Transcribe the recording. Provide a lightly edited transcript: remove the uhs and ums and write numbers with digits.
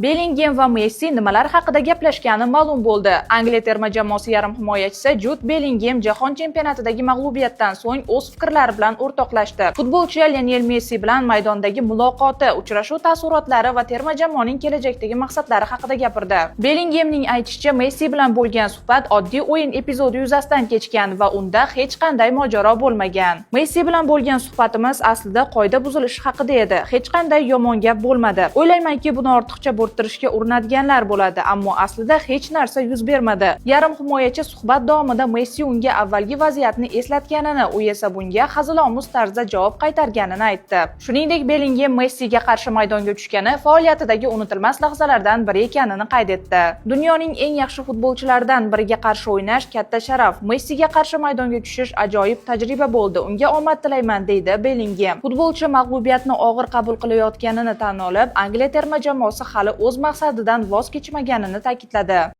Bellingem va Messi nimalar haqida gaplashgani ma'lum bo'ldi. Angliya terma jamoasi yarim himoyachisi Jud Bellingem jahon chempionatidagi mag'lubiyatdan so'ng o'z fikrlari bilan o'rtoqlashdi. Futbolchi Lionel Messi bilan maydondagi muloqoti, uchrashuv taassurotlari va terma jamoaning kelajakdagi maqsadlari haqida gapirdi. Bellingemning aytishicha, Messi bilan bo'lgan suhbat oddiy o'yin epizodi yuzasidan kechgan va unda hech qanday mojaro bo'lmagan. "Messi bilan bo'lgan suhbatimiz aslida qoida buzilishi haqida edi. Hech qanday yomon gap bo'lmadi. O'ylaymanki, buni ortiqcha bo'rttirishga urinadiganlar bo'ladi, ammo aslida hech narsa yuz bermadi." Yarim himoyachi suhbat davomida Messi unga avvalgi vaziyatni eslatganini, u esa bunga hazilomuz tarzda javob qaytarganini aytdi. Shuningdek, Bellingem Messiga qarshi maydonga tushgani faoliyatidagi unutilmas lahzalardan biri ekanini qayd etdi. "Dunyoning eng yaxshi futbolchilaridan biriga qarshi o'ynash katta sharaf. Messiga qarshi maydonga tushish ajoyib tajriba bo'ldi. Unga omad tilayman", deydi Bellingem. Futbolchi mag'lubiyatni og'ir qabul qilayotganini tan olib, Angliya terma jamoasi hali o'z maqsadidan voz kechmaganini ta'kidladi.